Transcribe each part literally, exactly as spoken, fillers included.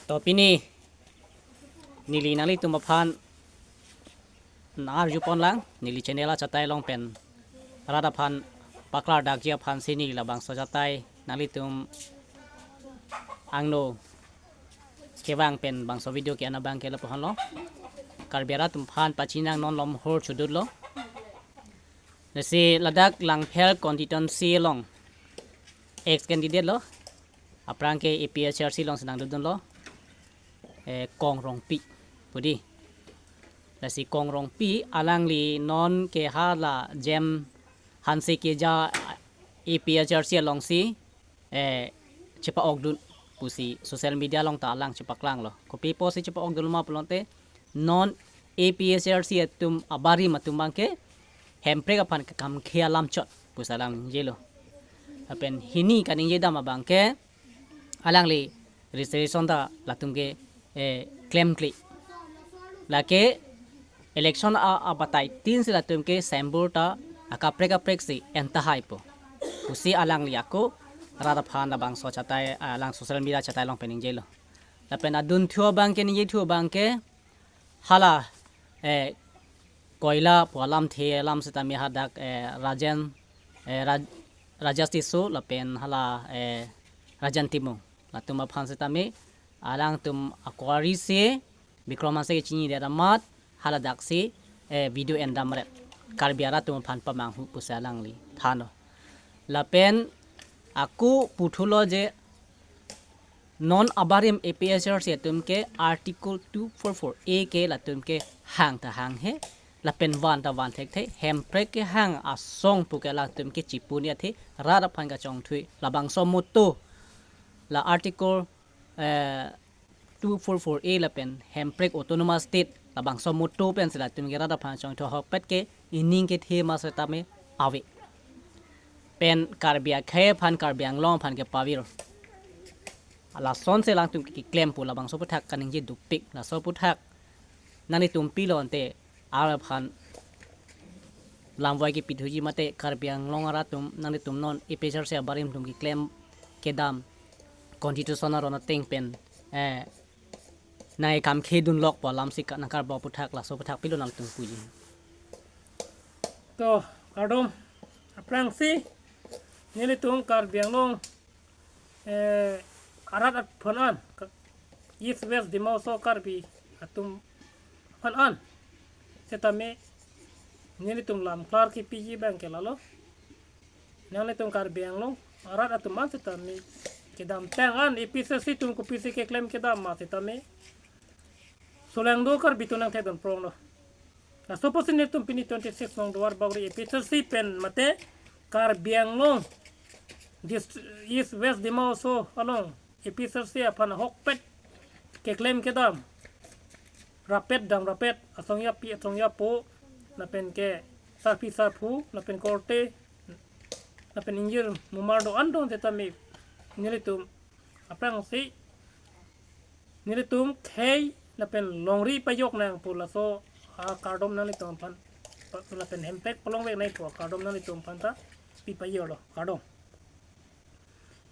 To pini neli nanglitum aphan nang-arjupon lang, neli channel achatai along pen rat aphan paklardakji aphansi neli labangso achatai nanglitum angno kevang pen bangso video ke-en abang ke lapu-an lo. Karbi arat atum aphan pachinang non lomhor chodut lo. Lasi ladak Langpher constituency along ex candidate lo, aphrang ke A P H L C alongsi nangdodunlo, eh, Kong Rongpi pu dei. Lasi Kong Rongpi alangli non ke hala Jem Hanse keja A P H L C alongsi, eh, chepa-okdun pusi social media along ta alang chepaklanglo. Kopi apotsi chepa-okdun ma pulote, non A P H L C atum abarim atum abang ke Hemprek aphan kekam khei alam chot pusi alang ningjelo. Lapen hini kaningjedam abang ke alangli registration ta latum ke, eh, klemkle. Lake election a, abatai tin si latum ke symbol ta akaprek kaprek si en tahai po. Pusi alangli ako rat aphan labangso achatai, alang social media achatai along pen ningjelo. Lapen adunthu abang ke, ningjethu abang ke hala, eh, koila pu alamthe alam setame hadak, eh, Rajen, eh, Raj-, Rajesh Tisso lapen hala, eh, Rajen Timung. Latum aphan setame alangtum akwari si Bikram Hanse kechinidet amat haladak si, eh, video endam ret. Karbi arat atum aphan pamanghu pusi alangli thanlo. Lapen ako puthulo je non abarim A P H L C atum ke Article two four four A ke latum ke hang ta hanghe. Lapen van ta van thekthe. Hemprek kehang asong pu ke latum ke chipu ni athe rat aphan kachongthui. Labangso motto la Article, eh, two four four A lapen Hemprek Autonomous State labangso motto pensi latum ke rat aphan chongthui ahokpet ke ining kethe ma setame ave. Pen Karbi akhei aphan, Karbi Anglong aphan kepavir. Lasonsi alangtum keklem pu labangso aphuthak kaningje dopik, laso aphuthak nanglitum pilo ante ar aphan lamvoi kepithuji mate Karbi Anglong arat atum nanglitum non A P H L C abarim atum keklem kedam constitution aron ateng pen, eh, nangkam khedunlok pu alamsi ka nangkarbok aphuthak, laso aphuthak pilo nangtum puji. To, kardom, aphrangsi nelitum Karbi Anglong, eh, arat aphan an, ka-, East West Dima Hasao Karbi atum aphan an setame nelitum lam klar kepiji abang ke lalo. Nanglitum Karbi Anglong arat atum an setame kedamtang an A P H L C atum kopisi keklem kedam ma setame solangdo Karbi atum nangthekdun pronglo. Laso apotsi nelitum pini twenty-six nong Duarbagori A P H L C pen mate Karbi Anglong Dist-, East West Dima Hasao along A P H L C aphan ahokpet keklem kedam rapet dam rapet, asong yapi asong yapo, lapen ke sarpi sarpo, lapen korte, lapen ingjir mumar do-an do setame nelitum aphrangsi nelitum khei lapen longri pajok nang pu laso akardom nanglitum aphan, lapen Hemprek palongvek nang pu akardom nanglitum aphan ta pipajirlo, kardom.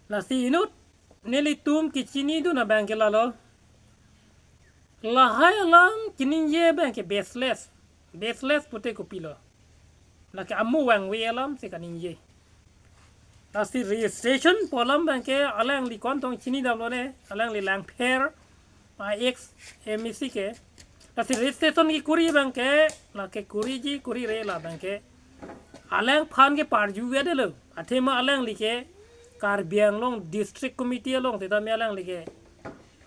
Lasi inut nelitum kechinidun abang ke lalo. Lahai alam kaningje abang ke baseless. Baseless pute kopilo? Lake amu vangve alamsi kaningje. Lasi registration pu alam abang ke alangli kontong chinidamlo ne, alangli Langpher a ex M A C ke. Lasi registration kekuri abang ke, lake kuriji kurire la abang ke alangphan ke parju avedetlo. Athema alangli ke Karbi Anglong District Committee along setame alangli ke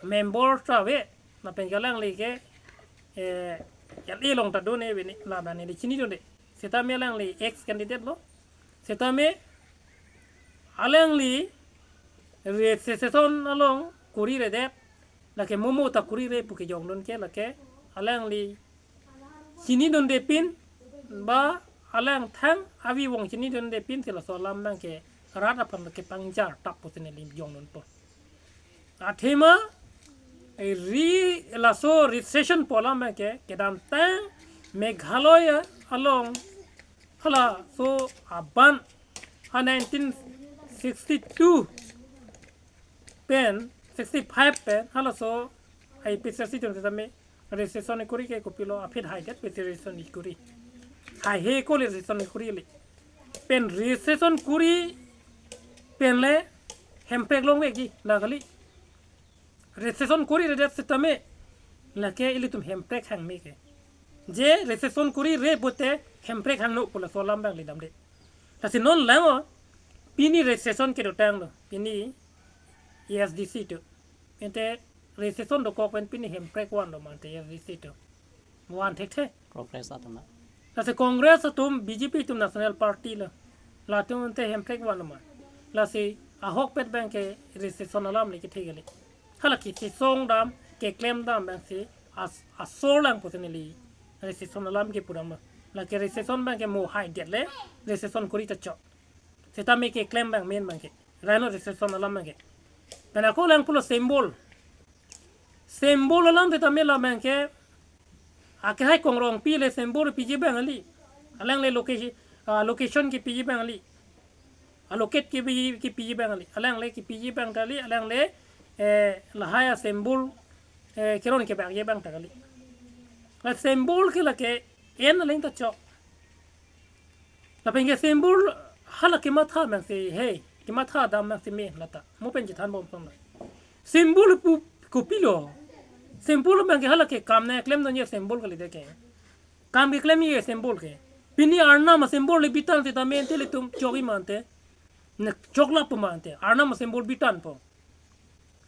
member ta ave, lapen ke alangli ke, eh, L A along ta do ne ave ne, la abang neli chinidunde. Setame alangli ex candidate lo. Setame alangli registration along kuriredet, lake momo ta kurire pu kejongdun ke lake alangli chinidunde pin ba alangthang avi vong chinidunde pinsi laso alam abang ke rat aphan kepangjar tap pusi neli jongdunpo. Athema ri laso registration pu alam abang ke kedamtang Meghalaya along halaso aban ha nineteen sixty-two pen sixty five pen halaso A P H L C atum setame registration kuri ke kopilo aphi haidet pen registration kuri. Haihe ko le registration kuri le. Pen registration kuri pen le hemprek longvekji la kali. Registration kuriredet setame lake ilitum hemprek hangme ke. Je registration kurire pute hemprek hangno pu laso alam abang le damde. Lasi non lang o, pini registration kedotanglo, pini A S D C atum. Ente registration dokok pen pini hemprek vanlo mante A S D C atum. Van thekthe. Congress atum na. Lasi Congress atum, B J P atum national party lo. Latum ente hemprek vanlo ma. Lasi ahokpet abang ke registration alam le kethe kali. Hala kachesong dam, keklem dam abangsi as-, asor lang pusi neli registration alam kepu dam ma. Lake registration abang ke mo haidet le registration kuri ta chok. Setame keklem abang main abang ke. Rhino registration alam abang ke. Pen ako lang pulo symbol. Symbol alam setame la abang ke akehai Kongrongpi le symbol piji abang kali. Alang le location, ah, location kepiji abang kali. Allocate kepiji, kepiji abang kali. Alang le kepiji abang ta kali, alang le, eh, lahai asymbol, eh, keron kebak abang ta kali. La symbol ke lake en aling ta chok. Lapen ke symbol hala kematha abangsi, hey, kematha dam abangsi me lata. Mo pen chethan bom tong na. Symbol pu kopilo. Symbol abang ke hala ke kam na klem don ye symbol kali de ke. Kam keklem ye symbol ke. Pini Arnam asymbol le bitan setame ente ilitum chokji mante. Ne chokla po mante. Arnam asymbol bitanpo.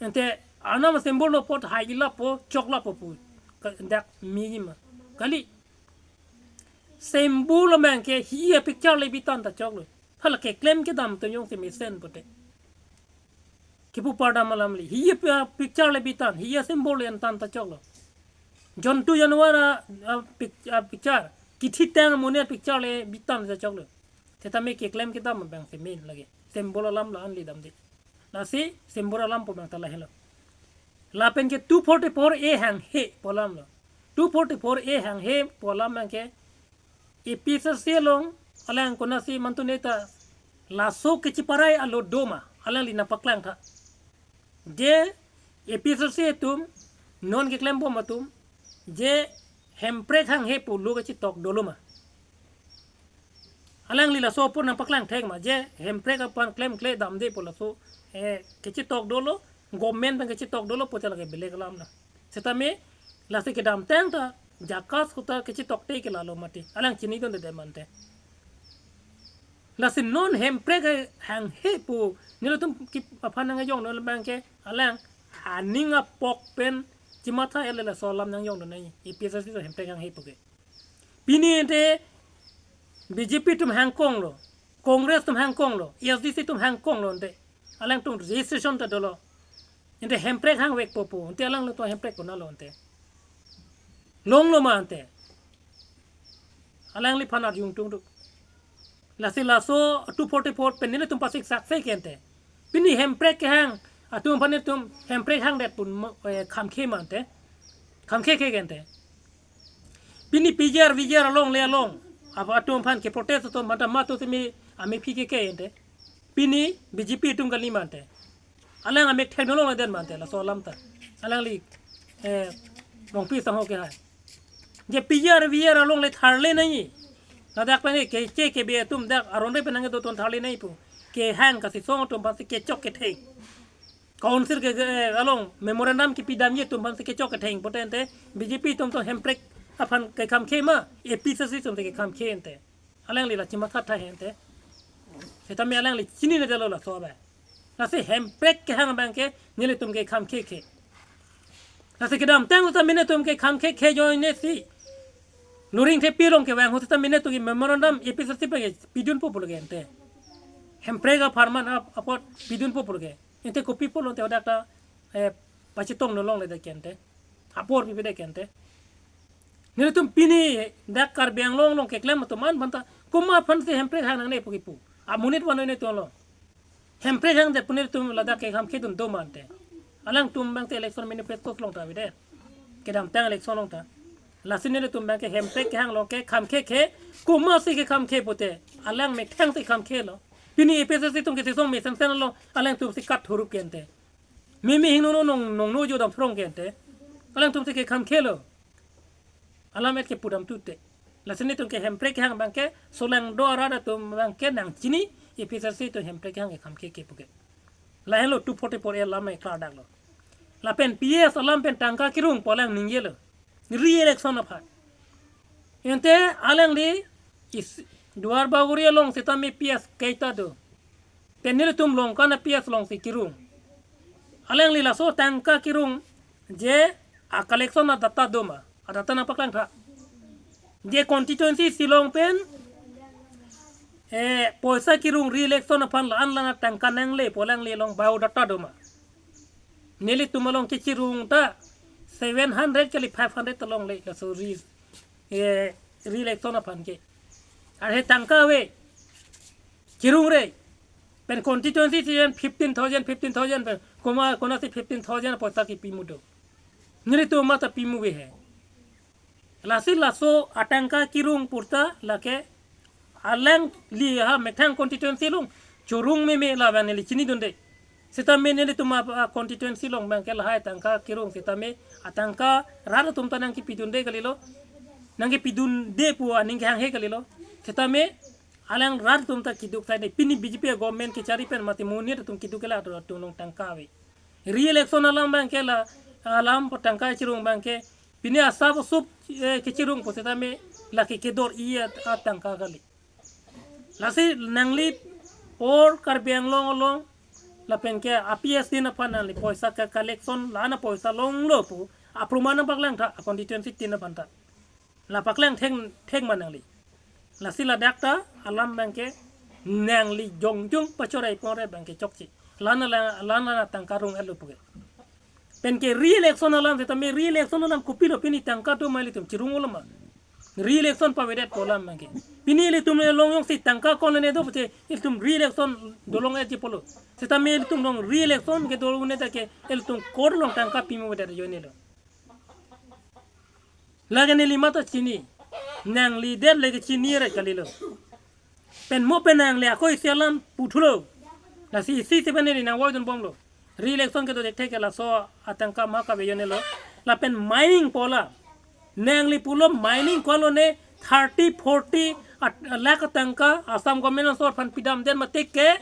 Ente Arnam asymbol lo apot hailappo, choklapo pu. Ka-, dak miji ma. Kali. Symbol abang ke hi apicture le bitan ta choklo. Hala keklem kedam atum jongsi mesen pute. Kipu pardam alam le. Hi apicture le bitan, hi asymbol le entan ta choklo. Jontu janwar a, a pic-, apicture. Kithitang amonit apicture le bitan ta choklo. Setame keklem kedam abangsi main lake. Symbol alam la-an le damde. Lasi symbol alam pu abang ta lahelo. Lapen ke two forty-four A hanghe pu alam lo. Two forty-four A hanghe pu alam abang ke A P H L C along alang konatsi mantu neta laso kecheparai alo doma, alangli nangpaklang tha. Je A P H L C atum, non keklem bom atum, je hemprek hanghe pu lo kachetok dolo ma. Alangli laso apor nangpaklang thek ma, je hemprek aphan klemkle damde pu laso, eh, kachetok dolo, government abang kachetok dolo pute lake belek alam na. Setame lasi kedamtang ta JACAS ahut ta kachetokte ke lalo mati. Alang chinidunde mante. Lasi non hemprek hanghe pu nelitum ke aphan nangjong non abang ke alang aning apok pen chematha ele laso alam nangjong non nai. A P H L C atum hemprek hanghe pu ke. Pini ente B J P atum hangkonglo, Congress atum hangkonglo, A S D C atum hangkonglo ente. Alangtum registration ta dolo. Ente hemprek hangvekpo pu, ente alangtum hemprek konatlo ente. Longlo ma ante. Alangliphan arjung tungduk. Lasi laso two forty-four pen nelitum pasik sakse ke ante. Pini hemprek kehang atum aphan nelitum hemprek hangdet pun mo-, eh, khamkhe ma ante. Khamkhe ke ante. Pini P G R, V G R along le along. Apa atum aphan ke protest atum aphan ta mato simi amephi ke ke ante. Pini B J P atum kali ma ante. Alang amek thek nolong laden ma ante laso alam ta. Alangli, eh, Rongpi asangho kehai. Je P G R V G R along le tharle nai. Ladak pen ke K K B atum dak aron re pen nangdoton tharle nai pu. Kehang kachesong atum aphansi kechok ketheng. Council ke, ke, eh, along memorandum kipidamji atum aphansi kechok ketheng pute ante B J P atum to hemprek aphan kekhamkhe ma, A P H L C atum te kekhamkhe ante. Alangli la chematha tha he ante. Setame alangli chinine detlo laso abang. Lasi hemprek kehang abang ke nelitum kekhamkhe khe. Lasi kedamtang setame netum kekhamkhe khe ajoine si Luringthepi along kevang ahut setame netum ke memorandum A P H L C pen ke pidunpo pulo ke ante. Hemprek apharman ap-, apot pidunpo pulo ke. Ante kopi pulo ante hadak ta, eh, pachetong nolong ledet ke ante. Apor pipedet ke ante. Nelitum pini dak Karbi Anglong along keklem atum an aphanta komat aphansi hemprek hang nangne pu kipu. Amonit vannoi netum along. Hemprek hangdet pu netum ladak kekhamkhedun do ma ante. Alangtum abang te election manifesto along ta avedet. Kedamtang election along ta. Lasi netum abang ke hemprek kehang along kekhamkhe khe, komatsi kekhamkhe pute. Alang methangsi khamkhelo. Pini A P H L C atum kachesong mesensen along alangtumsi kat thurup ke ante. Mimi hingno no nong nong no jodam throng ke ante. Alangtum te ke kham khelo. Alam et ke pudam tute. Lasi nelitum ke Hemprek kehang abangke, solang do arat atum abangke nangchini, APHLC atum Hemprek kehang ke kham ke ke puke. Lahenlo two forty-four A alam e klardak lo. Lapen P S alam pen tangka kirung pu alang ningjelo. Re-election aphan. Ante alangli is Duar Bagori along sitame P S keita do. Pen nelitum Longkan a-P S alongsi kirung. Alangli laso tangka kirung je a-collection a-data doma. A-data nangpaklang tha. Je constituency si along pen, eh, poisa kirung re-election aphan la-an la-an atangka nangle pu alangli along biodata doma. Nelitum along kechirung ta seven hundred kali five hundred ta longle laso re, eh, re-election aphan ke. Are tangka ave. Kirung re. Pen constituency si pen fifteen thousand, fifteen thousand pen. Koma, konatsi fifteen thousand poisa kipi mudo. Nelitum mata pimu ve he. Lasi laso atangka kirung purta lake alangli ha methang constituency along chirung meme labang neli chinidunde. Sitame nelitum a, a constituency along abangke lahai tangka kirung sitame atangka rat atum ta nangkipidunde kalilo. Nangkipidunde pu aning kehanghe kalilo. Sitame alang rat atum ta kiduk saide, pini B J P government kechari pen mati monit atum kiduk kela atum along tangka ave. Re-election alam abangke la, alam pu tangka chirung abangke, pini asap sup, eh, kechirung pu sitame lake kedor-i at-, atangka kali. Lasi nangli or Karbi Anglong along lapen ke a-P S tin aphan nangli poisa ke collection la-an apoisa longlo pu aproman nangpaklang tha a-constituency tin aphan ta. La paklang thek thek ma nangli. Lasi ladak ta alam abangke nangli jongjong pachorai pore abangke chokche. La-an la-an la-an tangka rung-etlo puke. Pen ke re-election alam sitame re-election alam kopilo pini tangka doma ilitum chirung-olo ma. Re-election pavedet pu alam abangke. Pini ilitum le long jongsi tangka konane do pute ilitum re-election dolong-etji pulo. Sitame ilitum long re-election kedo un-e ta ke ilitum court along tangka pimuvedet ajoinelo. Lake neli mata chini. Nangli det lake chini re kalilo. Pen mo pen nangli ako isi alam puthulo. Lasi isi si pen neli nangvoidunbomlo. Re-election kedo thekthek ke laso atangka ma kave ajoinelo. Lapen mining pu alam. Nangli pulo mining ko-an lone thirty, forty at-, lakh atangka Assam government asor aphan pidamdet mati ke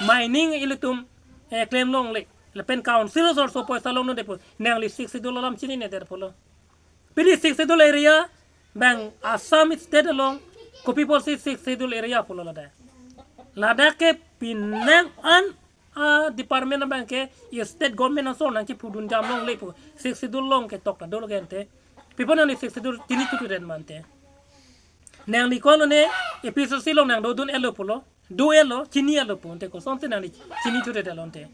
mining ilitum, eh, claim longle. Lapen council asor so poisa longdunde pu. Nangli Sixth Schedule alam chininedet pulo. Pini Sixth Schedule area abang Assam state along kopi apotsi Sixth Schedule area pulo ladak. Ladak ke penang an a-department abangke state government asor nangchipudun jam longle pu Sixth Schedule along ketok ta dolo ke ante. Pi apot nangli Sixth Schedule chinithudet ma ante. Nangli ko-an lone APHLC along nangdodun-etlo pulo. Do-etlo, chini-etlo pu ante kosonsi nangli chinithudetlo ante.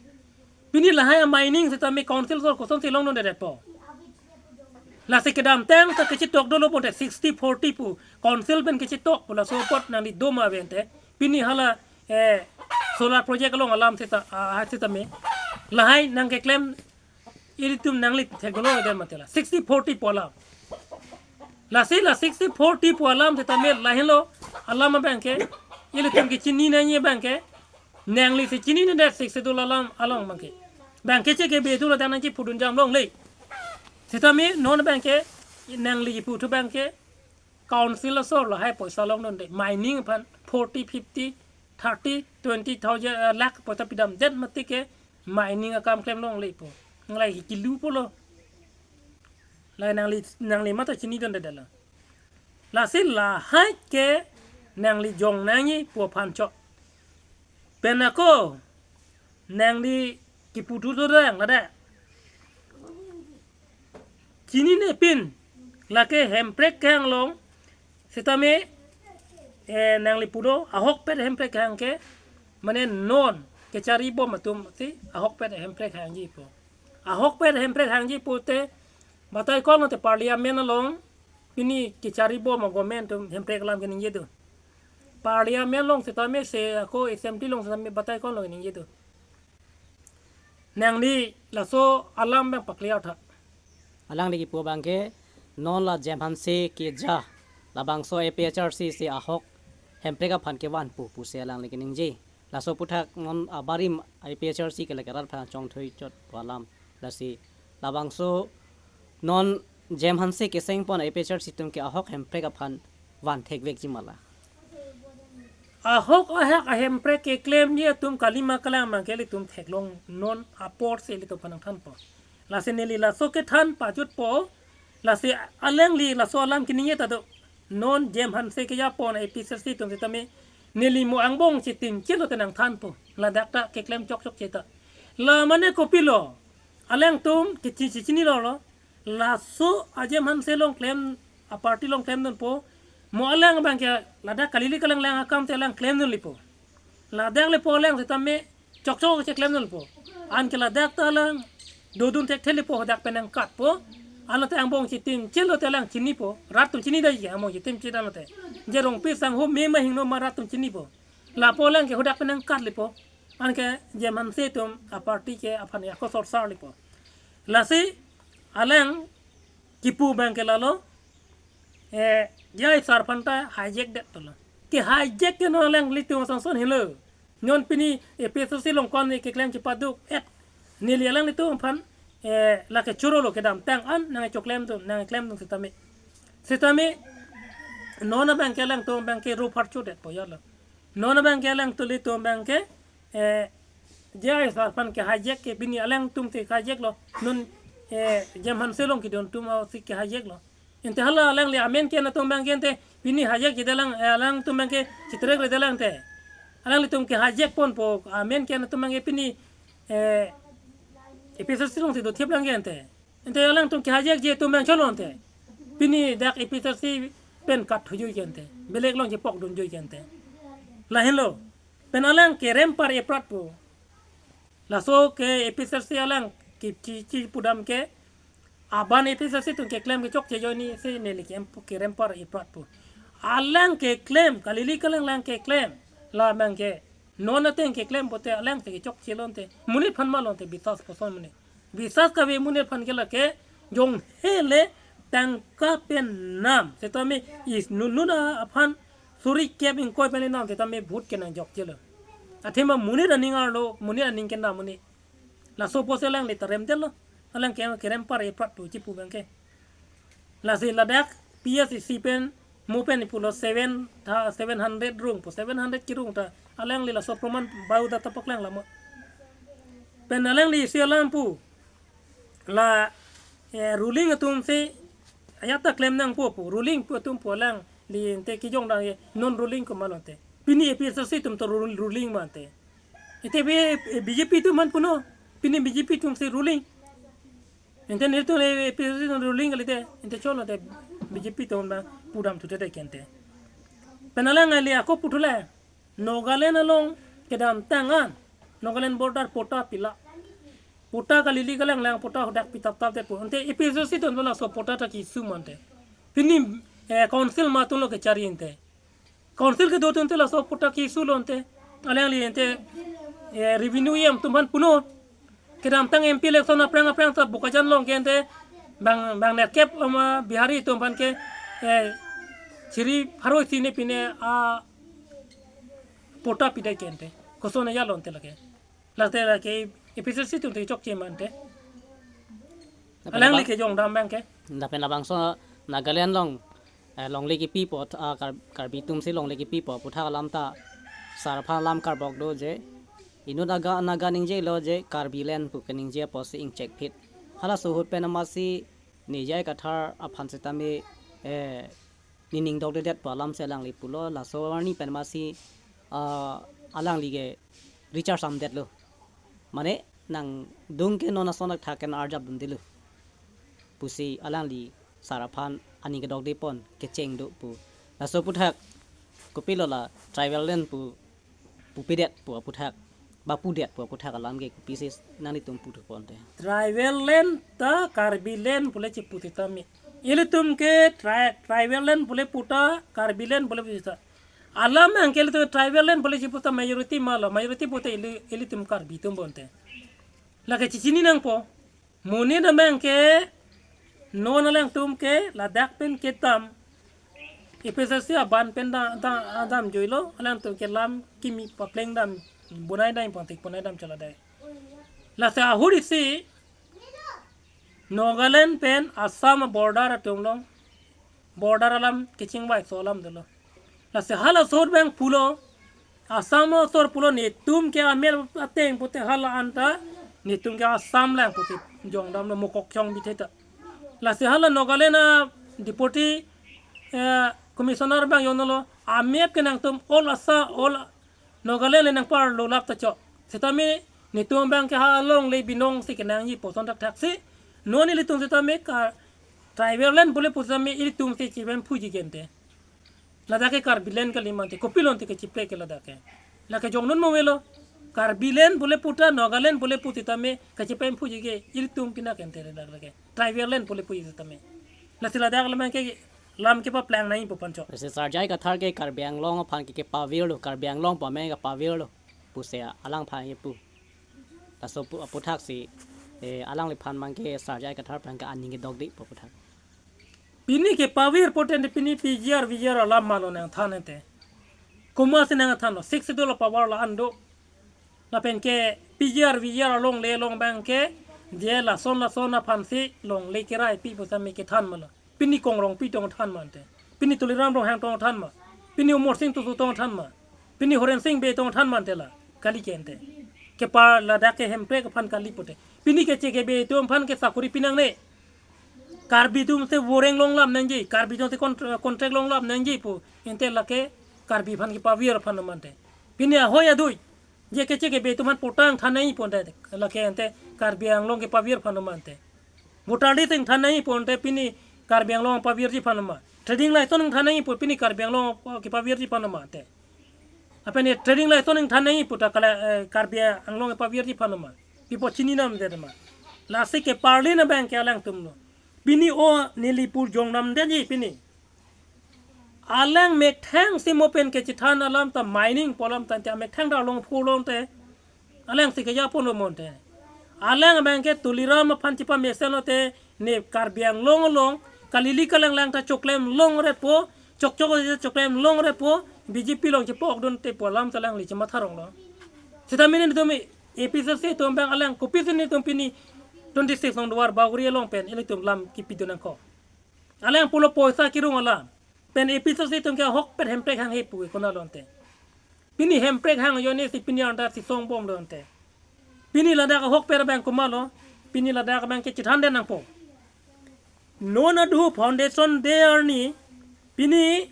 Pini lahai a-mining sitame council asor kosonsi longdundetpo. Lasi kedamtang ta kechitok dolo pu ante sixty forty pu council pen kechitok pu laso apot nangli doma ave ante. Pini hala, eh, solar project along alam sita, ah, sitame. Lahai nangkeklem ilitum nangli thekdolo ajoine mati la. Sixty forty pu alam. Lasi la sixty forty pu alam sitame lahenlo alam abangke ilitum kechini nangji abangke nanglisi chininedet Sixth Schedule alam along abangke. Abangke che ke bedu ladak nangchipudun jam longle. Sitame non abangke nangli puthu abangke council asor lahai poisa longdunde. Mining aphan forty, fifty, thirty, twenty thousand, eh, lakh poisa pidamdet mati ke mining akam klem longle pu. Nangli kilu pulo. La nangli, nangli mata chinidundetlo. Lasi lahai ke nangli jong nangji pu aphan chok. Pen ako nangli kiputhu dodang ladak. Chinine pin lake Hemprek kehang along sitame, eh, nangli pulo ahokpet Hemprek kehang ke mane non kecharibom atumsi ahokpet Hemprek hangji pu. Ahokpet Hemprek hangji pute batai kong te parliament along pini kecharibom a-government atum Hemprek alam keningje do. Parliament along sitame se ako assembly along sitame batai kong along keningje do. Nangli laso alam abang pa-clear tha. Alangli kipu abangke non la Jem Hanse keja labangso APHLC si ahok Hemprek aphan kevan pu pusi alangli keningje. Laso aputhak non abarim A P H L C ke lake rat aphan chongthui chot pu alam. Lasi labangso non J M Hanse keseng pon A P H L C atum ke ahok hemprek aphan van thekvekji ma la? Ahok ahak ahemprek keklemji atum kalima kalang abang ke ilitum theklong, non apor si ilitum aphan nangthanpo. Lasi neli laso kethan pajutpo. Lasi alangli laso alam keningje ta do. Non J M Hanse keja pon A P H L C atum setame neli mo angbong chitin chelo te nangthanpo. Ladak ta keklem chokchok che ta. La mane kopilo? Alangtum kechi chichinilo lo. Laso a-J M Hanse along klem, a-party along klemdunpo. Mo alang abang ke ladak kalili kalang lang akam te alang klemdunlipo. Ladak lepo alang setame chokchok che klemdunpo. Anke ladak ta alang dodun thekthelepo, hadak pen nangkatpo. Anlote angbong chitin chelo te alang chinipo. Rat atum chinidetji ke angbong chitin chit anlote. Je Rongpi sangho mema hingno ma rat atum chinipo. Lapu alang ke hadak pen nangkatlepo. Anke J M Hanse atum a-party ke aphan ako sorsarlepo. Lasi alang kipu abang ke lalo, eh, J I sar aphan ta hijack det tolo. Ke hijack ke non alanglitum asonson helo. Non pini A P H L C along ko-an keklem chepaduk et. Neli alanglitum aphan, eh, lake choro lo kedamtang an nangchoklemdun, nangklemdun setame. Setame non abang ke alangtum abang ke ro pharcho detpo ya lo. Non abang ke alangtum ilitum abang ke, eh, J I sar aphan ke hijack ke pini alangtum te hijack lo. Non, eh, J M Hanse along kedun atum si ke hijack lo. Ante hala alangli amen ke-en atum abang ke ante pini hijack jedelang, eh, alangtum abang ke chitrek redelang te. Alanglitum ke hijack ponpo, amen ke-en atum abang ke pini, eh, A P H L C along si dothip lang ke ante. Ante alangtum ke hijackji atum abang cholo ante. Pini dak A P H L C pen kat thujuike ante. Belek along chepokdunjuike ante. Lahenlo. Pen alang kerempar epratpo. Laso ke A P H L C alang ke chi, chi pudam ke aban A P H L C atum keklem kechokche ajoine si neli ke empo kerempar epratpo. Alang keklem, kalili kalang lang keklem. La abang ke non ateng keklem pote alang te kechokche lo ante. Monit aphan ma lo ante, biswas puson monit. Biswas kave monit aphan ke lake jong hele tangka pen nam. Setame is nun nun aphan suri kep ingkoi pen nam setame vote ke nangjokchelo. Athema monit aning arlo, monit aning ke nam monit. Laso pusi alangli ta remdetlo. Alang ke kerempar epratpo chipu abang ke. Lasi ladak P S E C pen mo pen pulo seven ta, seven hundred rungpo, seven hundred kerung ta alangli laso proman biodata paklang lamo. Pen alangli isi alam pu. La, eh, ruling atum si ajat ta klem nangpo pu, ruling pu atum pu alangli ante kejongdang ke non ruling komat lo ante. Pini A P H L C atum ta rul-, ruling ma ante. Ante B-, B J P atum aphan punon, pini B J P atum si ruling. Ante nelitum le A P H L C atum ruling kalite, ante cholo te B J P atum abang pudam thuthe ke ante. Pen alangli ako puthule, Nagaland along kedamtang an, Nagaland border patta pilo. Patta kalili kalang lang patta hadak pitap tap detpo. Ante A P H L C atum laso patta ta ke-issue ma ante. Pini, eh, council ma atum lo kechari ante. Council kedo atum ante laso patta ke-issue lo ante. Alangli ante, eh, revenue E M atum aphan punon. Kedamtang M P election aphrang aphrang ta Bokajan along ke ante bang, bang nerkep ama Bihari atum aphan ke, eh, siri pharo isi ne pine a patta pidai ke ante. Koson aja lo ante lake. Late lake A P H L C atum te chokche ma ante. Lapen alangli abang kejongdam abang ke. Lapen labangso Nagaland along, eh, longle kepipo, ah, Kar-, Karbi atum si longle kepipo aputhak alam ta sar aphan alam karbok do je. Inut Naga, Naga ningjelo je Karbi land pu keningje apotsi ingchek phit. Halaso ahut pen amatsi ne J I Kathar aphan setame, eh, ne ning dokdedetpo alam si alangli pulo, laso arni pen amatsi, ah, alangli ke recharge damdetlo. Mane nangdung ke non ason athak ke arjapdundetlo pusi alangli sar aphan aning kedokde pon kecheng do pu. Laso aputhak kopilo la tribal land pu pupedetpo aputhak, ba pudet pu aputhak alam ke kopisi nanglitum puthu pon te? Tribal land ta Karbi land pule chipu setame. Ilitum ke tri-, tribal land pule puta, Karbi land pule puta. Alam abang ke ilitum tribal land pule chipu ta majority ma lo, majority pote ili, ilitum Karbi atum bo ante. Lake chichini nangpo. Monit abang ke non alangtum ke ladak pen kedam A P H L C aban pen da, da, damjuilo, alangtum ke lam kimi papleng dam, bonai dam pon tik bonai dam chala dai. Lasi ahuri si Nagaland pen Assam border atum along border alam kachingvai aso alam dolo. Lasi hala asor abang pulo, Assam asor pulo, netum ke amel ateng pute hala anta netum ke Assam lang pute jongdamlo, mokok chong bitheta. Lasi hala Nagaland a deputy, eh, commissioner abang yonlo, amep ke nangtum all Assam, all Nagaland le nangparlo lap ta chok. Setame netum abang ke ha along le binong si kenangji puson thakthak si. Non ilitum setame ka tribal land bole pu setame ilitum si chipemphuji ke ante. Ladak ke Karbi land kali mante, kopilo ante kachiplek ke ladak ke. Lake jongnon mo avelo. Karbi land bole pu ta, Nagaland bole pu setame kachipemphuji ke ilitum pina ke ante ladak lake. Tribal land bole pu setame. Lasi ladak lamang ke lam kepaplang nangji pu aphan chok. Lasi Sir J I Kathar ke Karbi Anglong aphan ke kepavirlo, Karbi Anglong pu amen kepavirlo pusi alangphan kepu. Laso pu, aputhak si, eh, alangliphan abang ke Sir J I Kathar aphan ke aning kedokde pu aputhak. Pini kepavir pute ante pini P G R, V G R alam malo nangthan ante. Komat si nangthanlo, Sixth Schedule a-power la-an do. Lapen ke P G R, V G R along le along abang ke je lason lason aphan si longle kerai pi pu setame kethan ma la. Pini Kong Rongpi tong than ma ante. Pini Tuliram Ronghang tong than ma. Pini Amarsing Tisso tong than ma. Pini Horen Sing Bey tong than ma ante la. Kali ke ante. Kepar ladak ke Hemprek aphan kali pute. Pini keche kebe atum aphan ke sakori pinangne. Karbi atum si voreng longlap nangji. Karbi atum si kont-, contract longlap nangji pu. Ante lake Karbi aphan kepavir aphan ma ante. Pini ahoi adui je keche kebe atum aphan patta than nangji pu ante. Lake ante Karbi Anglong kepavir aphan ma ante. Voter list ingthan nangji pu ante pini Karbi Anglong pavirji aphan ma. Trading license ingthan nangji pu pini Karbi Anglong kepavirji aphan ma ante. Lapen ye trading license ingthan nangji pu ta kala, eh, Karbi Anglong pavirji aphan ma. Pi pu chini namde ma. Lasi keparlin abang ke alangtumlo. Pini o neli pu jongdamde ji pini. Alang methang si mo pen kechethan alam ta mining pu alam ta ante amethang ta along phu along te. Alang si keja ponlo mo ante. Alang abang ke Tuliram aphan chepamesen lote ne Karbi Anglong along kalili kalanglang ta choklem longrepo, chokchok choklem longrepo, B J P along chepokdunte pu alam ta alangli chematha ronglo. Setame netum A P H L C atum abang alang kopisi netum pini twenty-six Nongdwar Bagori along pen ilitum lam kipidun nangkok. Alang pulo poisa kerung alam. Pen A P H L C atum ke ahokpet Hemprek hanghe pu ke konatlo ante. Pini Hemprek hang ajoine si pini anta si songbomlo ante. Pini ladak ahokpet abang komatlo. Pini ladak abang ke chethan den nangpo. Non adu foundation day arni pini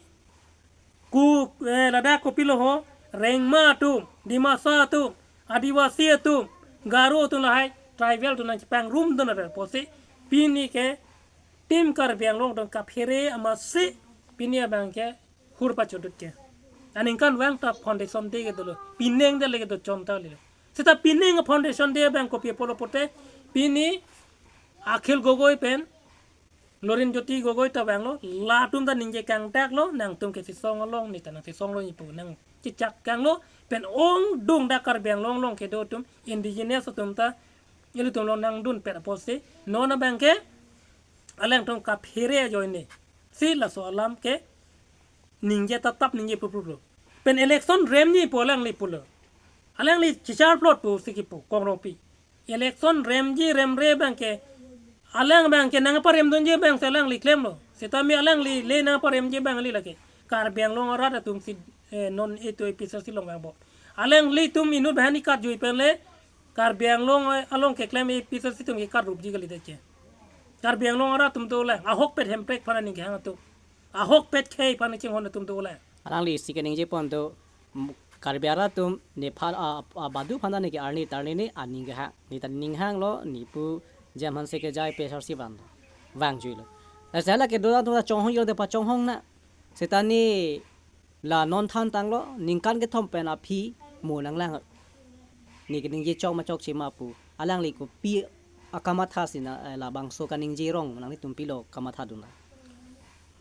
ku, eh, ladak kopilo ho, Rengma atum, Dimasa atum, Adivasi atum, Garo atum lahai tribal atum nangchepangrumdun ante pusi pini ke Team Karbi Anglong atum kaphere amatsi pini abang ke hur pachotdut ke. Aningkanvang ta foundation day ke dolo. Pining de leke do chom ta lilo. Seta pining foundation day abang kopi pulo pute pini Akhil Gogoi pen Lurinjyoti Gogoi ta vanglo, latum ta ningje kangtaklo, nangtum ke sisong along ne ta nang sisonglo ne pu nangchechak kanglo, pen ongdung dak Karbi Anglong along kedo atum, indigenous atum ta, ilitum along nangdunpet apotsi, non abang ke, alangtum kaphere ajoine, si laso alam ke, ningje tatap ningje pupruplo. Pen election remji pu alangli pulo. Alangli chichar plot pusi kipu, Kong Rongpi. Election remji remre abang ke, alang abang ke nangparemdunji abang si alangli klemlo. Setame alangli le nangparemji abang le lake. Karbi Anglong arat atum si, eh, non itum A P H L C along vangpo. Alanglitum inut banghini karjui pen le, Karbi Anglong, eh, along keklem A P H L C atum ke karupji kalidet ke. Karbi Anglong arat atum dolang, ahokpet Hemprek aphan aning kehang atum. Ahokpet khei aphan chinghon atum dolang. Alangli si keningje pon do, m-, Karbi arat atum nephan a, a, badu aphan ta ne ke arni tarni ne aning kehang. Ne ta ninghanglo, ne pu jam hanse ke jai pesar si van. Vangjuilo. Lasi hala kedo atum ta chonghong yo de pachonghong na. Seta ne la non thantanglo, ningkan kethom pen aphi mo nanglang. Ne keningje chok ma chokche ma pu. Alangli kopi akamatha si na, eh, labangso kaningje rong nanglitum pilo kamathadun na.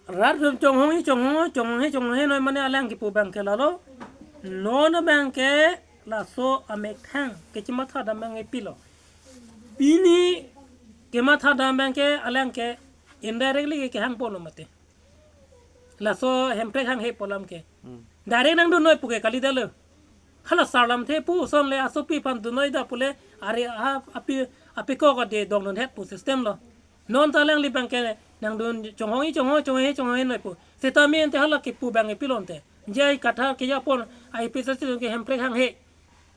Rat atum chonghong hi chonghong, chonghong hi chonghong hi noi mane alang kipu abang ke lalo. Non abang ke laso amethang kechemathadam abang ke pilo. Pini kemathadam abang ke alang ke indirectly ke kehang ponlo mate. Laso Hemprek hanghe pu alam ke. Hmm. Direct nangdun noi pu ke kalidetlo. Hala sar lamthe pu ason le asopi aphan dunnoi da pule are ha api apiko ka de dongdun het pu system lo. Non ta alangli abang ke nangdun chonghong-i chonghong chonghong-i chonghong-i noi pu. Seta mente hala kipu abang ke pilonte. Jai kathar ke japon ai pisa si ke Hemprek hanghe.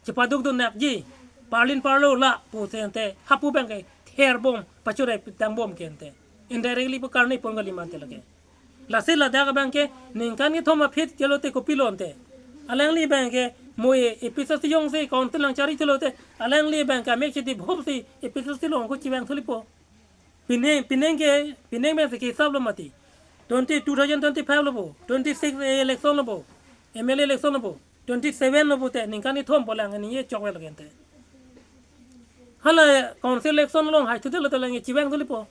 Chepaduk dun nakji. Parlin parlo la pu sente. Hapu abang ke therbom pachurai tangbom ke ente. Indirectly pu karni pon kali mante lake. Lasi ladak abang ke ningkan kethom aphi chelo te kopilonte. Alangli abang ke mo e A P H L C jongsi council nangchari chelo te. Alangli abang ke amek chiti bhop si A P H L C along ko chevang thulipo. Pining, pining ke, pining abang si ke hisab lo mati. Twenty, two thousand twenty-five lo po. Twenty-six election lo po. M L A election lo po. Twenty-seven lo pote ningkan kethom polang ni ye chokvel gente. Hala council election along hai thude lo te lang chevang thulipo.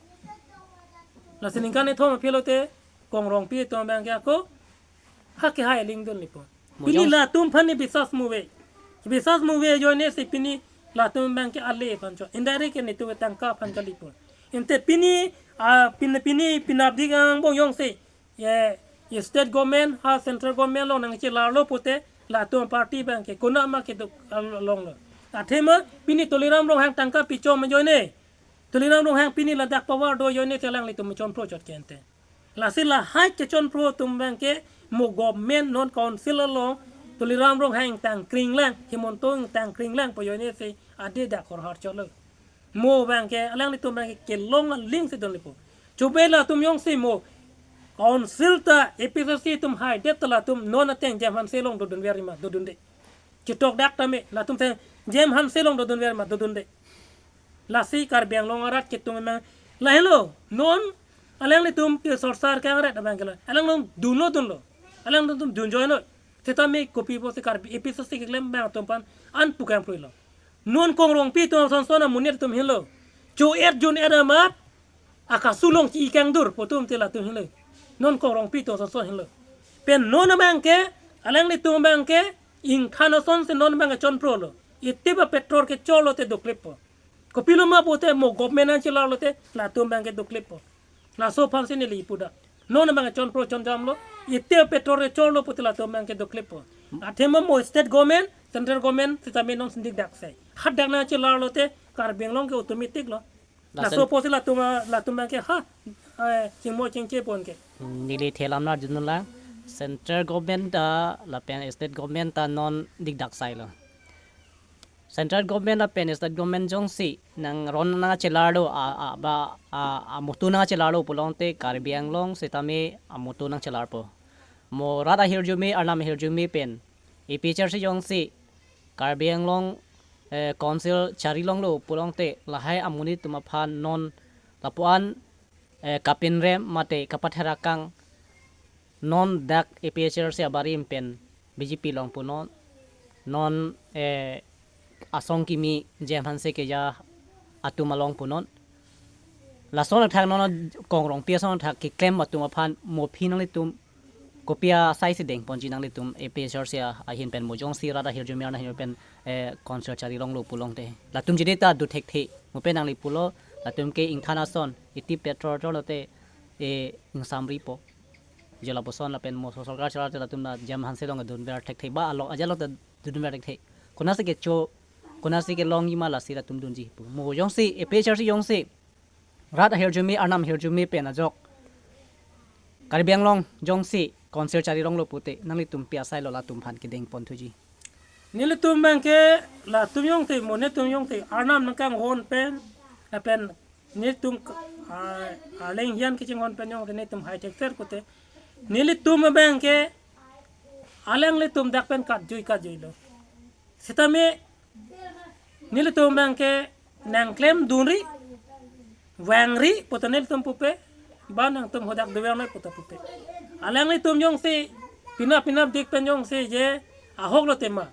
Lasi ningkan kethom aphi lo te Kong Rongpi atum abang ke ako ha ke hai lingdun lipo. Pini latum aphan ni bisas muve. Bisas muve ajoine si pini latum abang ke ale aphan cho. Indirect ke netum tangka aphan kalipo. Ente pini, ah, pini, pini pinapdik angbong jongsi ye, ye state government ha central government along nangchelarlo pote latum party abang ke konat ma keduk along lo. Athema pini Tuliram Ronghang tangka pichom ajoine. Tuliram Ronghang pini ladak power do ajoine te alanglitum chonpro chot ke ente. Lasi lahai kechonpro atum abang ke mo government non council along Tuliram Ronghang ingtang kring lang, Himanta ingtang kring lang pu ajoine si ade dak hor har cholo. Mo abang ke, alanglitum abang ke kelong aling si dun lipo. Chube latum jongsi mo council ta A P H L C atum haidet ta latum non ateng J M Hanse along dodunver ma dodunde. Chetok dak tame latum te J M Hanse along dodunver ma dodunde. Lasi Karbi Anglong arat ketung emang lahelo non alanglitum ke sorsar ke angret abang ke lo. Alanglitum dunlo dunlo. Alanglitum dunjoilo. Seta me kopi pusi Karbi A P H L C keklem abang atum aphan an pu kangpruilo. Non Kong Rongpi atum asonson amonit atum henlo. Cho-et jun-et amat akasu along chi-i kangdur pu atum te latum henlo. Non Kong Rongpi atum asonson henlo. Pen non abang ke, alanglitum abang ke, ingthan ason si non abang ke chonprolo. Iti ba petrol kechorlo te doklippo. Kopilo ma pote mo government nangchelarlo te latum abang ke doklippo. Laso aphan si neli ipuda. Non abang chonpro chonjamlo. Iti petrol kechorlo pote latum abang ke doklippo. Athema mo state government, central government sitame non sindik dak sai. Hadak nangchelarlo te Karbi Anglong ke automatic lo. Laso apotsi latum, latum abang ke ha, eh, chingmo chingche pon ke. Neli thelam nar junun lang. Central government ta lapen state government ta non dik dak sai lo. Central government lapen state government jongsi nang ron nangchelarlo a, a, ba, a, amotu nangchelarlo pulote Karbi Anglong sitame amotu nangchelarpo. Mo rat ahirjume, arnam ahirjume pen A P H L C jongsi Karbi Anglong, eh, council chari longlo pulote lahai amonit atum aphan non lapuan, eh, kapinrem mate kapatherakang non dak A P H L C abarim pen B J P along punon, non, eh, asong kimi J M Hanse keja atum along punon. Lason athak non Kong Rongpi ason athak keklem atum aphan mo aphi nanglitum kopi asai si dengponji nanglitum A P H L C ahin pen mo jongsi rat ahirjume arnam ahirjume pen, eh, council chari longlo pulote. Latum jidi ta do thekthe. Mo pen nangli pulo latum ke ingthan ason iti petrol chorlo te, eh, ingsamripo. Je lapuson lapen mo so sorkar chelar te latum na J M Hanse along dunver thekthe ba along aja along ta dunver thekthe. Konatsi kecho, konatsi kelongji ma lasi latum dunji pu. Mo jongsi A P H L C jongsi rat ahirjume arnam ahirjume pen ajok Karbi Anglong jongsi council chari longlo pote nanglitum pi asailo latum aphan kedengpon thuji. Nelitum abang ke latum jongsi mo netum jongsi arnam nangkanghon pen lapen netum, ah, arleng hian kachinghon pen jongsi netum hai thekser pote. Nelitum abang ke alanglitum dak pen katjui katjuilo. Sitame nelitum abang ke nangklemdunri, vangri pu ta nelitum pupe, ba nangtum hadak dover noi pu ta pupe. Alanglitum jongsi pinap pinapdik pen jongsi je ahok lo tema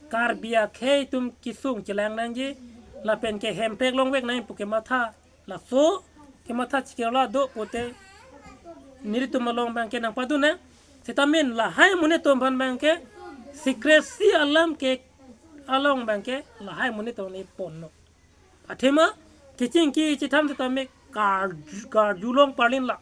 Karbi akhei atum kesung chelang nangji lapen ke Hemprek longvek nang pu kematha, laso kematha chikirla do pote nelitum along abang ke nangpadun nang. Sitame lahai amonit atum aphan abang ke secrecy alam ke along abang ke lahai amonit atum ni ponlo. Athema kechingki chethan sitame kar-, karjulong parlin la.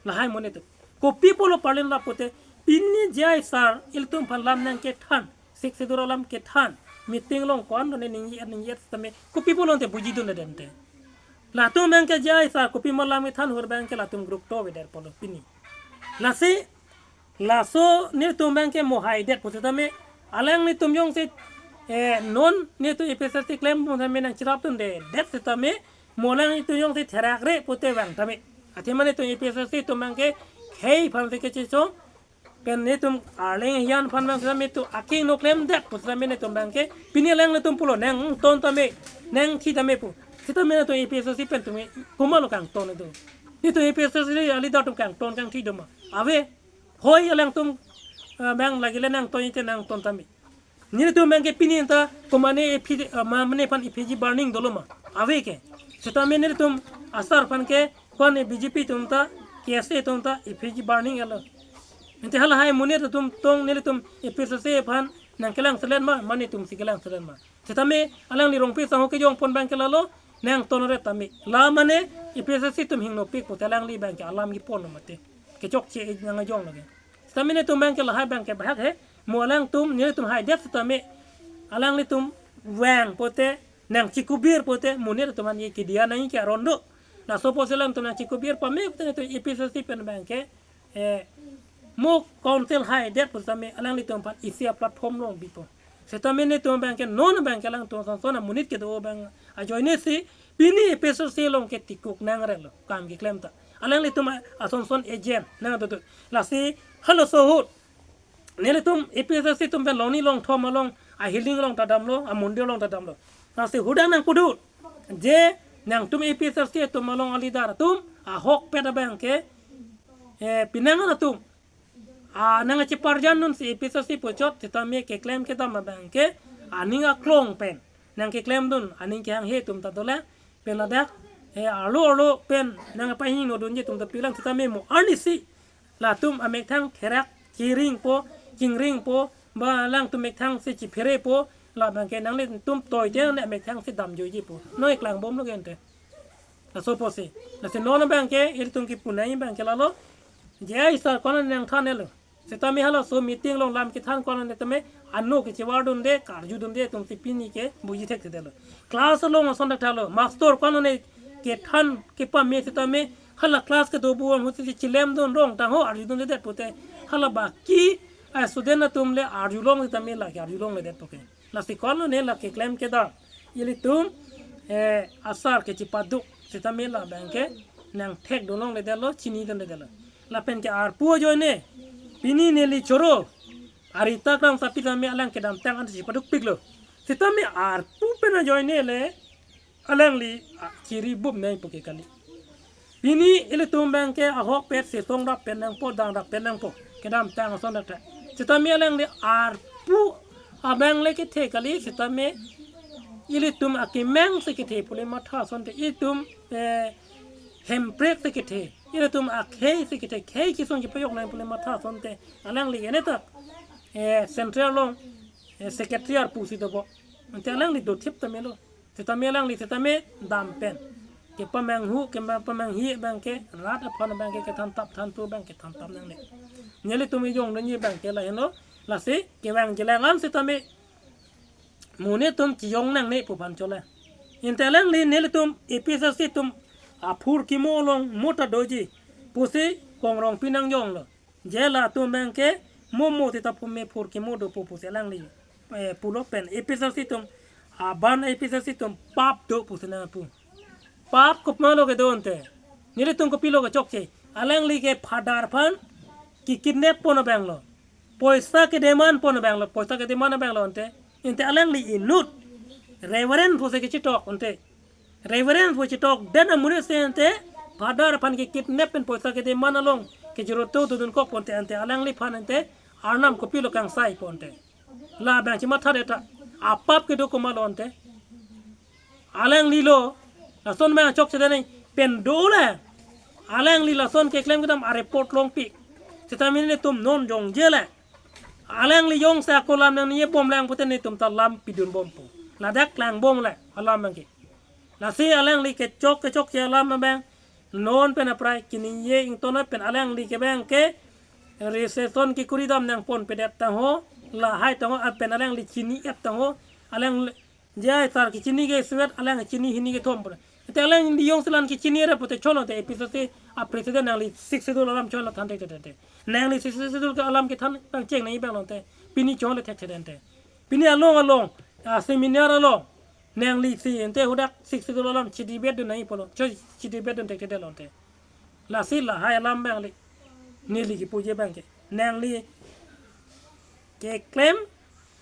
Lahai amonit atum. Kopi pulo parlin la pote pini jai sar ilitum aphan lam nangkethan. Sixth Schedule alam kethan, meeting along ko-an done ningje-et ningje-et setame kopi pulote bujidunde dente. Latum abangke J I sir kopi ma alam kethan ahut abangke latum group to avedet pulo pini. Lasi laso netum abangke mo haidet pu setame, alanglitum jongsi eh non netum A P H L C klem pu setame nangcherapdunde det setame, mo alanglitum jongsi therakre pute vang tame. Athema netum A P H L C atum abangke khei aphan si kechechong, pen netum arleng hiyan aphan abang setame netum akeno klemdet pu setame netum abangke pini alanglitum pulo nangton tame, nangthi tame pu. Setame netum A P H L C pen atum komatlo kangton netum? Netum A P H L C a-leader atum kangton kangthi do ma? Ave. Hoi alangtum eh, abang lagile nangton ite nangton tame. Netum abangke pini ta komane A P, eh, ma mane aphan effigy burning dolo ma? Ave ke. Setame netum asar aphan ke ko-an B J P atum ta, K S A atum ta effigy burning alo. Ante halahai monit atum tong netum A P H L C aphan nangkelang selet ma, mane atum si kelang selet ma? Setame alangli Rongpi asangho kejongpon abangke lalo, nangtonre tame. La mane A P H L C atum hingnopik pute alangli abangke alam kepon mate. Kechokche nangkejong lagi. Setame netum abangke lahai abangke bahak he. Mo alangtum netum haidet setame, alanglitum vang pute, nangchikubir pute, monit atum an ye kedia nangji ke aron do. Laso apotsi alangtum nangchikubir pame pute netum A P H L C pen abangke eh, mo council haidet pu setame alanglitum aphan isi a-platform along bipo. Setame netum abangke non abangke alangtum asonson amonit kedo abang ajoine si pini A P H L C along ke tikuk nangrelo kam keklem ta. Alanglitum a-, asonson agent nangdodun. Lasi halaso ahut netum A P H L C atum pen longni longthom along a-healing along ta damlo, amondir along ta damlo. Lasi hadak nangpudun je nangtum A P H L C atum along a-leader atum ahokpet abangke eh, pinangan atum, ah, nangcheparjandunsi A P H L C puchot setame keklem kedam abangke aning aklong pen nangkeklemdun, aning kehanghe atum ta dolang, pen ladak eh, arlo arlo pen nangpahingno dunji atum ta pilang setame mo arnisi latum amethang therak chiringpo, chingringpo, ba alangtum methang si chipherepo, labangke nanglitum toite ne amethang si damjoijipo. Noi klangbomlo gente. Laso apotsi. Lasi non abangke ilitum kepu nangji abangke lalo. J I sir ko-an nangthanlo. Setame halaso meeting along lam kethan ko-an tame ano kechevardunde, karjudunde atum si pini ke buji thekthedetlo. Class along ason thakthaklo. Master ko-an kethan kepame setame hala class kedo pu ahut si chilemdun rong tangho arjudundedet pute. Hala baki a-student atum le arjulong setame lake arjulongledetpo ke. Lasi ko-an ne lake klem kedam ilitum eh, asar kechipaduk setame labangke nangthekdunlongledetlo, chinidunledetlo. Lapen ke arpu ajoine pini neli choro arita kram sapi tame alang kedamtang an chipadukpiklo. Setame arpu pen ajoine le alangli ah, chiri bup nangpo ke kali. Pini ilitum abangke ahokpet sesong rapet nangpo, dang rapet nangpo. Kedamtang ason thakthak. Setame alangli arpu abang le kethe kali, setame ilitum akemang si kethe pule matha asonte, ilitum eh, hemprek si kethe, ilitum akhei si kethe, khei kesung chipajok nang pule matha asonte alangli ene ta eh, central along eh, secretary arpu si dopo. Ante alangli dothip tamelo. Setame alangli setame dam pen kepamanghu, kepamanghi abangke rat aphan abangke kethan tap than pu abangke than tap nangne. Nelitum ejongdunji abangke lahenlo, lasi kevang chelang an setame monit atum chejong nangne pu aphan chole. Ante alangli nelitum A P H L C atum aphurkimo along mo ta doji pusi Kong Rongpi nangjonglo. Je latum abangke mo mo seta pume phurkimo dopo pusi alangli eh, pulo pen A P H L C atum, aban A P H L C atum pap do pusi nangpu. Pap komatlo kedo ante? Nelitum kopilo kechokche? Alangli ke father aphan kekidnap pon abanglo. Poisa kedemand pon abanglo, poisa kedemand abanglo ante. Ante alangli inut Reverend pusi kechetok ante. Reverend pu chetokdet amonit si ante father aphan kekidnap pen poisa kedemand along kejoroto dodun kok ponte ante alangliphan ante Arnam kopilo kangsaipo ante. Labang chemathadet ta apap kedo komatlo ante? Alanglilo, lason abang chokchedet nangji pen dolang. Alangli lason keklem kedam a-report longpik. Setame netum non jongjelang. Alangli jongsi ako lam nangnijebomlang pute netum ta lam pidunbompo. Ladak klangbomlang alam abangke. Lasi alangli kechok kechokche alam abang non pen aprai keningje ingtonat pen alangli ke abangke registration kekuridam nangponpedet tangho. Lahai tangho, apen alangli chini et tangho, alang J I sir kechini ke suet, alang chini hini kethom pura. Te alangli jongsi la-an kechini ra pute cholo te A P H L C a president nangli Sixth Schedule alam cholo than te te te. Nangli Sixth Schedule ke alam kethan pangcheng nangji abang long te. Pini cholo thekthedet te. Pini along along, a seminar along, nangli si ante hadak Sixth Schedule alam chi debate dun nangji pulo. Cho chi debate dun thekthedet long te. Lasi lahai alam abang le. Neli kipuji abang ke. Nangli keklem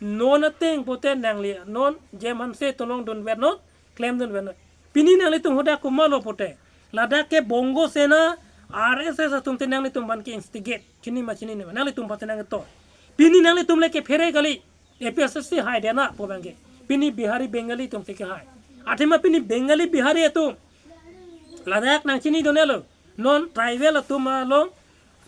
non ateng pute nangli non Jem Hanse tolong dunver non, klem dunver non. Pini nanglitum hadak komatlo pute, ladak ke Bongo Sena, R S S atum te nanglitum aphan ke instigate. Chini ma chinine ma, nanglitum aphan te nangketo. Pini nanglitum le kephere kali. A P H L C hai dena pu abang ke. Pini Bihari Bengali atum te kehai. Athema pini Bengali Bihari atum ladak nangchinidunlo. Non tribal atum along,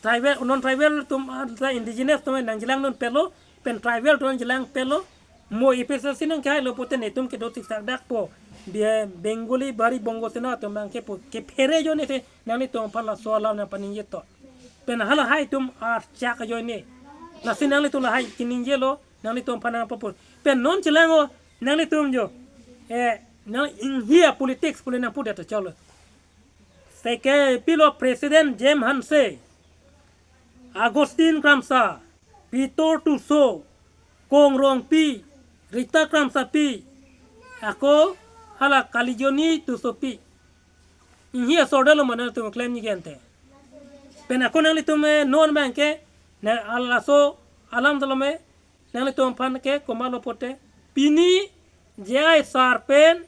tribal, non tribal atum, ah, ta indigenous atum nangjelang dunpetlo, pen tribal atum nangjelangpetlo. Mo A P H L C nangkehailo pute netum kedo siksak dak po. Be-, Bengali Bihari Bongo Sena atum abang ke po. Kephere ajoine te nanglitum aphan laso alam nangpaningjeto. Pen halahai atum archak ajoine. Lasi nanglitum lahai kiningjelo, nanglitum aphan nangpapur. Pen non chelang o, nanglitum jo. Eh, nang inghia politics pule nangpudet cholo. Seke pilo President Jem Hanse, Augustine Kramsa, Peter Tisso, Kong Rongpi, Rita Kramsapi, ako hala Kalijoni Tissopi. Inghia sordelo mane tum klemji ke ante. Pen ako nanglitum, eh, non abang ke, na alaso alam dalom, eh, nanglitum aphan ke komatlo pute. Pini J I sir pen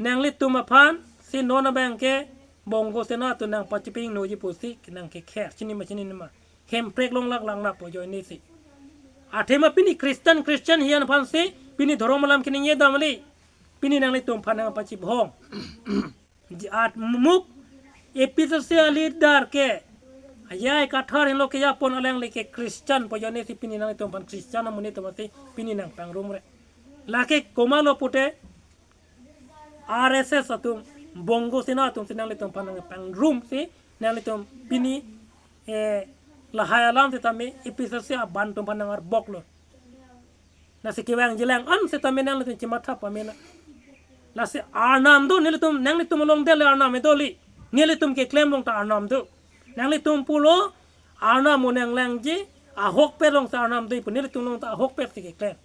nanglitum aphan si non abang ke Bongo Sena atum nangpachipingnoji pusi nangkekher. Chini ma chinine ma. Hemprek longlak langlak po ajoine si. Athema pini Christian, Christian hiyan aphan si pini dhorom alam keningje dam kali. Pini nanglitum aphan nangpachibhong. Ji at muk A P H L C a-leader ke. Ajai Kathar henlo kejapon, alangli ke Christian po ajoine si pini nanglitum aphan Christian amonit atum si pini nangpangrumre. Lake komatlo pute R S S atum, Bongo Sena atum si nanglitum aphan nangpangrum si nanglitum pini, eh, lahai alam sitame A P H L C a-band atum aphan nangarboklo. Lasi kevangjilang an sitame nanglitum chimatha pamena. Lasi arnam do nelitum, nanglitum along dele arnam do li. Nelitum keklem along ta arnam do. Nanglitum pulo arnam mo nanglangji, ahokpet along ta arnam do pu, nelitum along ta ahokpet si keklem.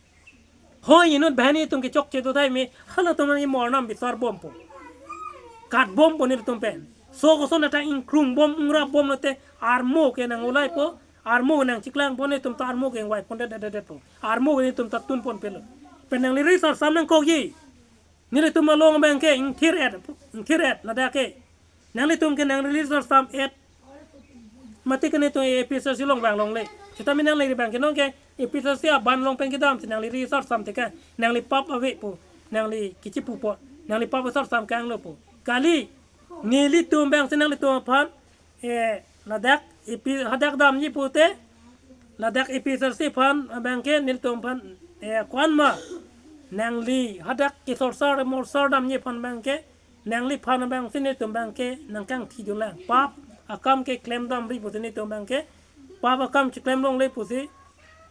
Hoi inut banghini atum kechokche do thai me, halatum imo arnam bisar bompo. Katbompo nelitum pen. So koson ta ingkrung bom, ingrap bom lote armo ke nang-ulaipo, armo nangchiklangpo, netum ta armo ke ingvaipondet det det detpo. Armo ke netum ta tunponpetlo. Pen nangli ri sarsam nangkokji. Nelitum along abang ke ingthir-et, ingthir-et ladak ke. Nanglitum ke nangli ri sarsam et. Mati ke netum A P H L C along vang longle. Sitame nangli ri abang ke non ke A P H L C a-band along pen kedam si nangli ri sarsam te ke. Nangli pap ave pu. Nangli kechipupo. Nangli pap sarsam kanglo pu. Kali, nelitum abang si nanglitum aphan, eh, ladak A P, hadak damji pute, ladak A P H L C aphan abang ke nelitum aphan, eh, ko-an ma. Nangli hadak kesorsar morsar damji aphan abang ke, nangliphan abang si nelitum abang ke nangkangthidunlang. Pap akam keklem damri pusi nelitum abang ke, pap akam chiklem longle pusi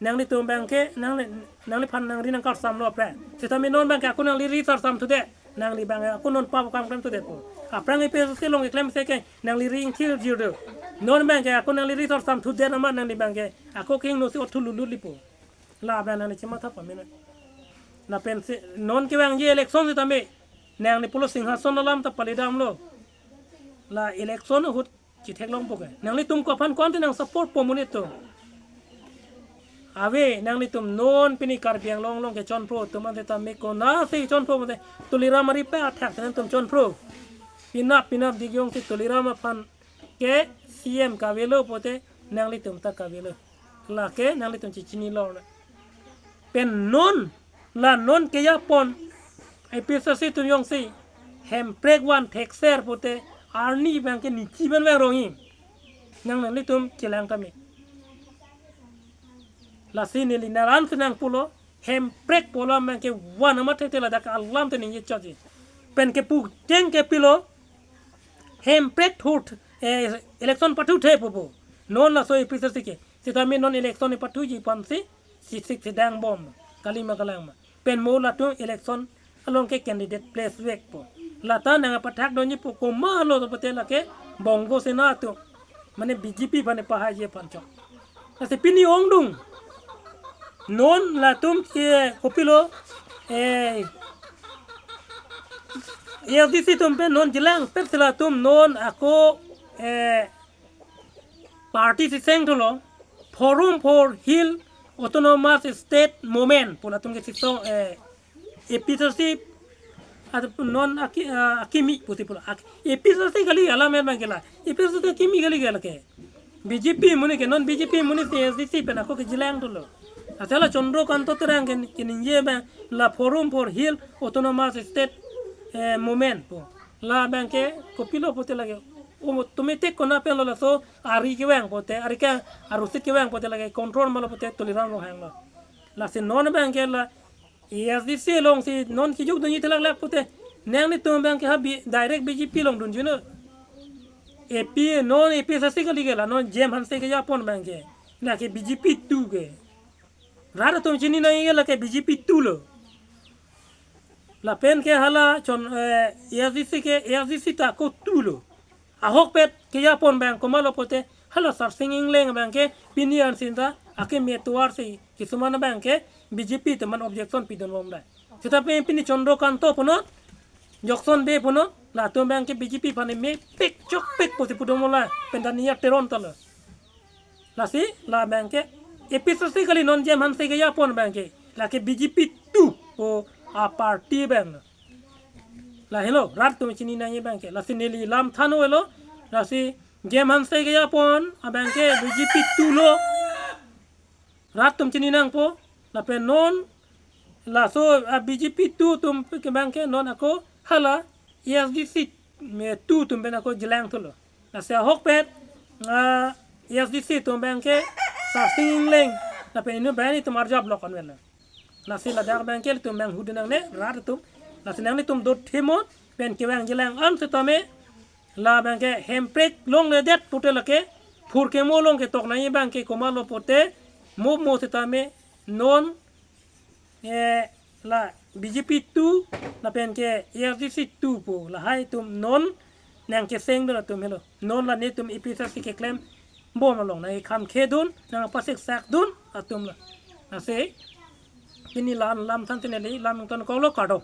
nanglitum abang ke, nangli, nangliphan nangri nangkarsamlo aphrang. Sitame non abang ke ako nangli ri sarsam thudet. Nangli abang ke ako non pap akam klem thudetpo. Aphrang A P H L C along keklem se ke nangli ri ingthirjir do. Non abang ke ako nangli ri sarsam thudet amat nangli abang ke ako kehingno si othu lulutlipo. La abang nangli chimatha pamena. Lapen si non kevangji election sitame nangli pulo Singhason alam ta palidamlo. La election ahut chitheklongpo ke. Nanglitum ko-an aphan ko-an te nangsupport po monit atum. Ave, nanglitum non pini Karbi Anglong along kechonpro atum ante tame konatsi chonpro mate Tuliram Ronghang athak te nangtum chonpro. Penap penapdik jongsi Tuliram aphan ke C M kavelo pute nanglitum ta kavelo. Lake nanglitum chichinilo. Pen non, la non kejapon A P H L C atum jongsi hemprek van thekser pute arni abang ke nichi ban vang rongji. Nang nanglitum chelang tame. Lasi neli naran senang pulo, hemprek pu alam abang ke van amat thekte ladak alam te ningje chotji. Pen kepu cheng ke pilo, hemprek thut, eh, election pathu the pupo. Non laso A P H L C ke. Sitame non election pathuji aphansi sisik sidang bom, kalima kalang ma. Pen mo latum election along ke candidate place vekpo. Lata nangpathak dunji pu komatlo to pute lake Bongo Sena atum, mane B J P aphan pahaiji aphan chok. Lasi pini ongdung. Non latum ke kopilo, eh, A S D C atum pen non jilang pen si latum non ako, eh, party si seng thulo, Forum for Hill Autonomous State Movement pu latum ke sisong, eh, A P H L C, atau non aki, ah, akimi pusi pulo. Ak-, A P H L C kali alam yang bangke la. A P H L C akimi kali ke lake. B J P amonit ke, non B J P amonit si A S D C pen ako ke jilang thulo. Asala Chandra Kanto Terang ke, ke ningje bang la Forum for Hill Autonomous State, eh, Movement pu. La bangke kopilo pute lake. O automatic kona pen lo laso ari kevang pute, ari ke arusit kevang pute lake control malo pute Tuliram Ronghang lo. Lasi non bangke la A S D C along si non kijok dunji thelaklak pute. Nanglitum bangke ha bi-, direct B J P along dunji no. A P non A P H L C kali ke la non J M Hanse kejapon bangke. Lake B J P tu ke. Rat atum chini nangji ke lake B J P tu lo. Lapen ke hala chon, eh, A S D C ke, A S D C ta ako tu lo. Ahokpet kejapon bang komatlo pute hala Sarsing Engleng bangke pini ansin ta akimi atovar si kisuman bangke B J P atum aphan objection pidun bom dai. Seta pe pini Chandra Kanto punon, Jokson Bey punon, latum bangke B J P aphan mepik chokpik pusi pudun bom la, pen Daniel Teron ta lo. Lasi la bangke A P H L C kali non J M Hanse kejapon bangke. Lake B J P tu pu a party bang. Lahelo, rat atum chini nangji bangke. Lasi neli lam than-o lo. Lasi J M Hanse kejapon abangke B J P tu lo. Rat atum chini nangpo. Lapen non laso a B J P tu atum ke bangke non ako hala A S D C me tu atum pen ako jilang thulo. Lasi ahokpet, ah, A S D C atum bangke Sarsing Engleng lapen inut bang atum arjap lok anwen. Lasi ladak bangke latum bang hudun nangne rat atum. Lasi nanglitum dotthimon pen kevang jilang an setame la bangke hemprek longledet pute lake phurkimo along ketok nangji bangke komatlo pute mo mo setame non, eh, la B J P tu lapen ke A S D C tu pu lahai atum non nangkesengdun atum helo. Non la netum A P H L C keklem bom along nangkekhamkhedun, nangpasiksak dun atum la. Lasi pini la lam than si neli lam nangton kok lo, kardom.